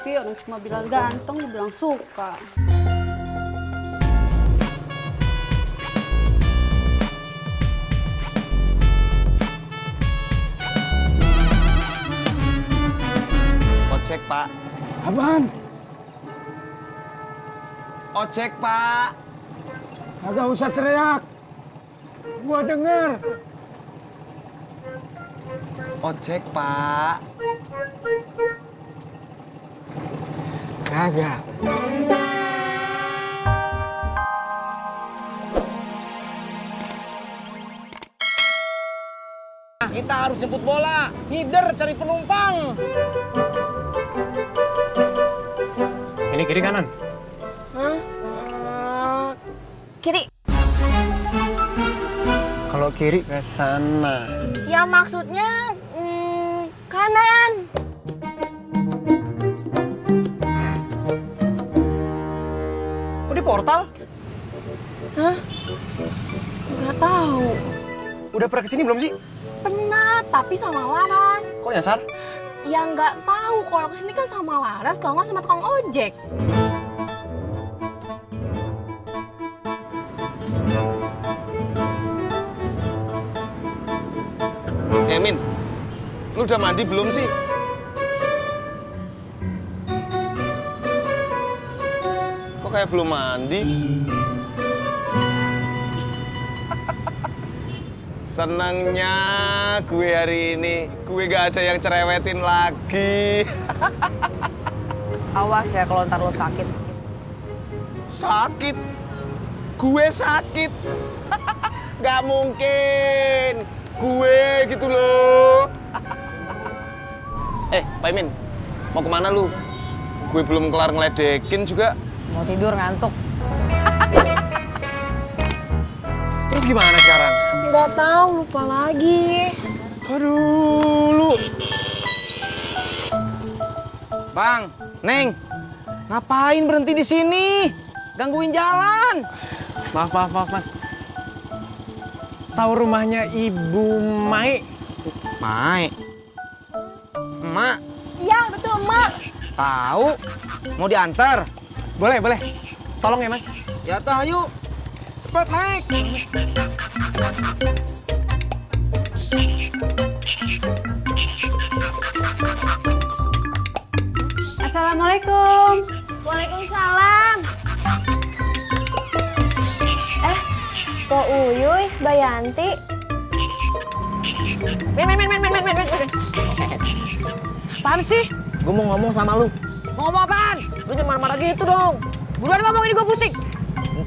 laki, orang cuma bilang ganteng, dibilang suka. Ojek, Pak. Apaan? Ojek, Pak. Agak usah teriak. Gua denger. Ojek, Pak. Kagak. Kita harus jemput bola, ngider cari penumpang. Ini kiri kanan? Kiri. Kalau kiri ke sana. Ya maksudnya kanan. Kok di portal? Hah? Nggak tahu. Udah pernah kesini belum sih? Pernah, tapi sama Laras. Kok nyasar? Ya nggak tahu, kalau kesini kan sama Laras, kalau nggak sama tukang ojek. Min, lu udah mandi belum sih? Kok kayak belum mandi? Senangnya gue hari ini, gue gak ada yang cerewetin lagi. Awas ya kalau ntar lo sakit. Sakit? Gue sakit? Gak mungkin. Gue gitu loh. Pak Imin, mau kemana lu? Gue belum kelar ngeledekin juga. Mau tidur ngantuk. Terus gimana sekarang? Nggak tahu, lupa lagi. Aduh, lu. Bang, Neng, ngapain berhenti di sini? Gangguin jalan. Maaf, Mas. Tahu rumahnya Ibu Mai? Mai. Emak, Iya, betul, Mak. tahu. Mau diantar? Boleh. Tolong ya, Mas. Ya toh, yuk. Cepet naik. Assalamualaikum. Waalaikumsalam. Ko Uyuy, Bayanti. Apaan sih? Gue mau ngomong sama lu. Mau ngomong apaan? Lu jangan marah-marah gitu dong. Buruan ngomong ini gue pusing.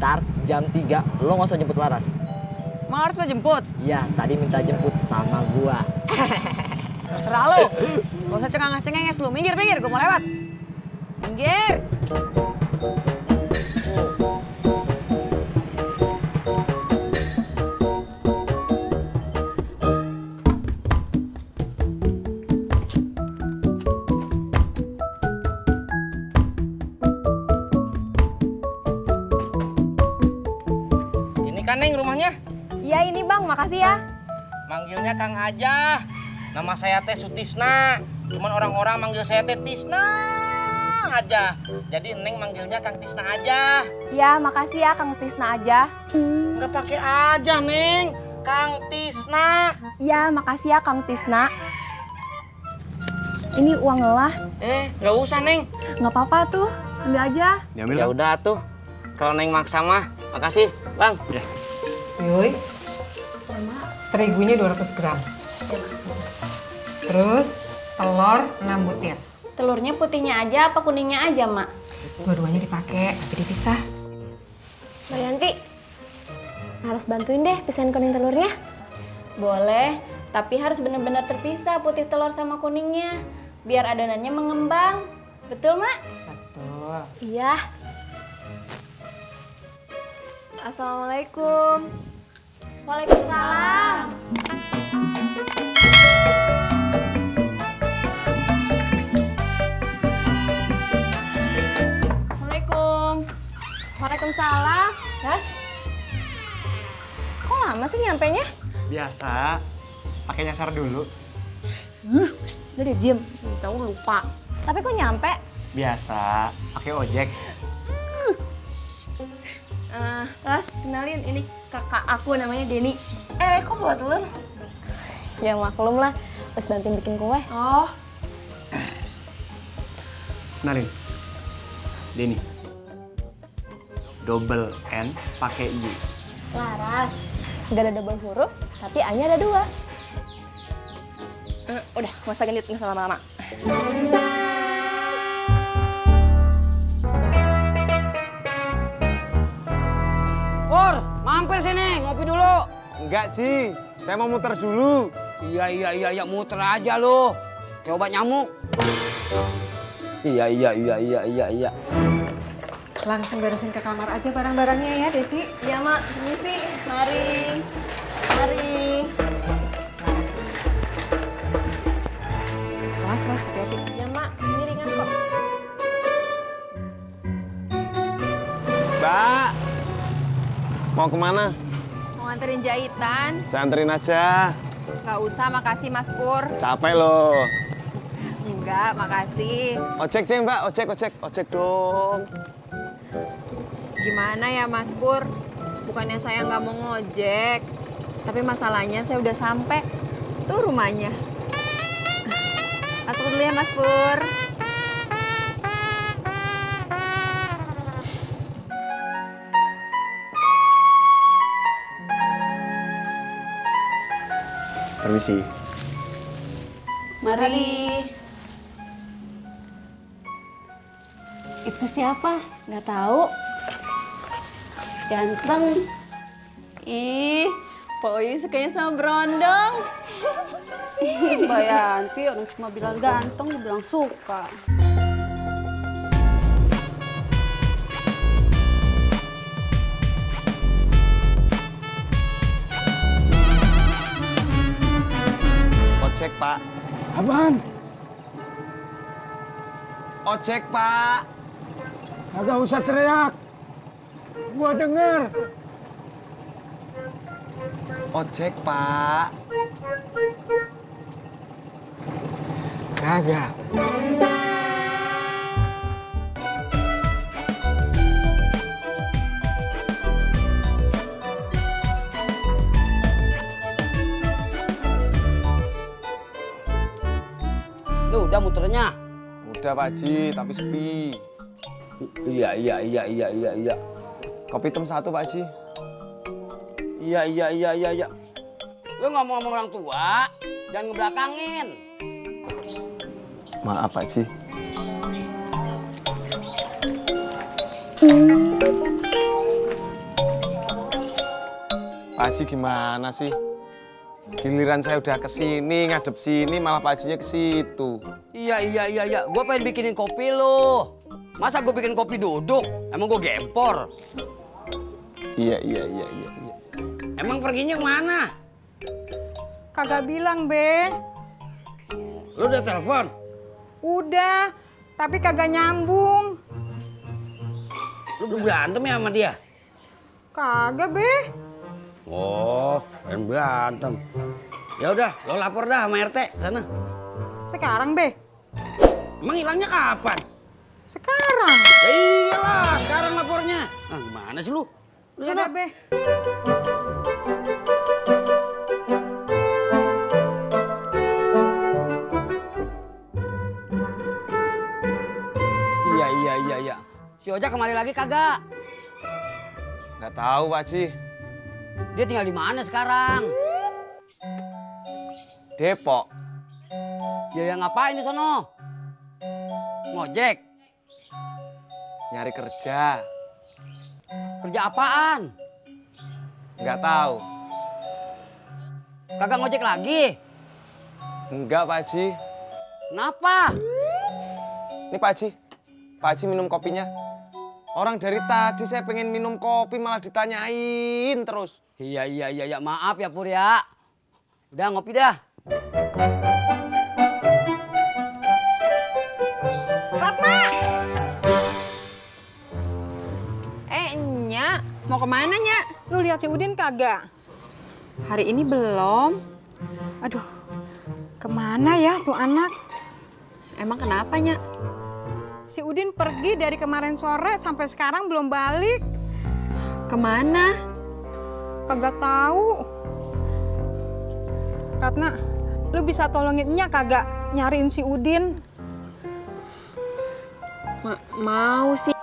Ntar jam 3 lo nggak usah jemput Laras. Emang harus jemput? Iya, tadi minta jemput sama gua. Terserah lo. Gak usah cengenges lu. Minggir, gue mau lewat. Minggir. Ini kan Neng rumahnya. Iya ini Bang, makasih ya. Manggilnya Kang aja. Nama saya teh Sutisna. Cuman orang-orang manggil saya teh Tisna aja. Jadi Neng manggilnya Kang Tisna aja. Iya, makasih ya Kang Tisna aja. Nggak pakai aja Neng, Kang Tisna. Iya, makasih ya Kang Tisna. Ini uang lelah. Nggak usah Neng. Nggak apa-apa tuh, ambil aja. Diambil. Ya udah tuh. Kalau Neng maksa mah, makasih Bang. Ya. Yuy, terigunya 200 gram. Terus telur 6 butir. Telurnya putihnya aja apa kuningnya aja, Mak? Dua-duanya dipakai, tapi dipisah. Mbak Yanti, harus bantuin deh pisahin kuning telurnya. Boleh, tapi harus benar-benar terpisah putih telur sama kuningnya. Biar adonannya mengembang. Betul, Mak? Betul. Iya. Assalamualaikum. Waalaikumsalam. Assalamualaikum. Waalaikumsalam. Ras, kok lama sih nyampenya? Biasa. Pakai nyasar dulu. Udah deh, diem. Tahu lupa. Tapi kok nyampe? Biasa, pakai ojek. Ras, kenalin ini kakak aku namanya Denny. Kok bawa telur? Ya maklum lah, pas bantuin bikin kue. Oh, Kenalin, Denny. Double N pakai Y. Laras, gak ada double huruf, tapi A-nya ada 2. Udah, gak usah genit, gak usah lama-lama. Pur, mampir sini, ngopi dulu. Enggak, Ci. Saya mau muter dulu. Iya, muter aja lo. Kayak obat nyamuk. Iya. Langsung beresin ke kamar aja barang-barangnya ya, Desi. Iya, Mak. Permisi. Mari. Awas, hati-hati. Ya, Mak. Ini ringan kok. Mbak, mau kemana? mau nganterin jahitan? Saya anterin aja. Nggak usah, makasih Mas Pur. Capek loh. Enggak, makasih. Ojek, Ceng, Mbak. Ojek dong. Gimana ya Mas Pur? Bukannya saya nggak mau ngojek, tapi masalahnya saya udah sampai. Tuh rumahnya. Masuk dulu ya Mas Pur. Permisi. Mari. Itu siapa? Nggak tahu. Ganteng. Ih, Pak Oyi sukanya sama berondong. Mbak Yanti, orang cuma bilang ganteng, dibilang suka. Ojek, Pak. Apaan? Ojek, Pak. Kagak usah teriak. Gua denger. Ojek, Pak. Kagak. Lu udah muternya? Udah, Pak Haji, tapi sepi. Iya. Kopi hitam 1, Pak Haji. Iya. Lu ngomong sama orang tua, jangan ngebelakangin. Maaf, Pak Haji. Pak Haji gimana sih? Giliran saya udah kesini, ngadep sini, malah Pak Hajinya ke situ. Iya. Gue pengen bikinin kopi lu. Masa gue bikin kopi duduk? Emang gue gempor? Iya. Emang perginya kemana? Kagak bilang, Be. Lu udah telepon? Udah, tapi kagak nyambung. Lu udah berantem ya sama dia? Kagak, Be. Oh, pengen berantem. Ya udah, lo lapor dah sama RT sana. Sekarang, Be. Emang hilangnya kapan? Sekarang. Ya iyalah, sekarang lapornya. Nah, gimana sih lu? Lu Ya sana. udah, Be. Iya. Si Ojak kemari lagi kagak? Nggak tahu, Pak Haji. Dia tinggal di mana sekarang? Depok. Ya ngapain di sono? Ngojek. Nyari kerja. Kerja apaan? Nggak tahu. Kagak ngojek lagi? Enggak, Pak Haji. Kenapa? Ini Pak Haji. Pak Haji minum kopinya. Orang dari tadi saya pengen minum kopi malah ditanyain terus. Iya. Maaf ya Pur ya. Udah ngopi dah. Ratna! Nya, mau kemana, Nya? Lu lihat si Udin kagak? Hari ini belum. Aduh, kemana ya tuh anak? Emang kenapa, Nya? Si Udin pergi dari kemarin sore sampai sekarang belum balik. Kemana? Kagak tahu. Ratna, lu bisa tolongin Nya kagak nyariin si Udin? Mau sih.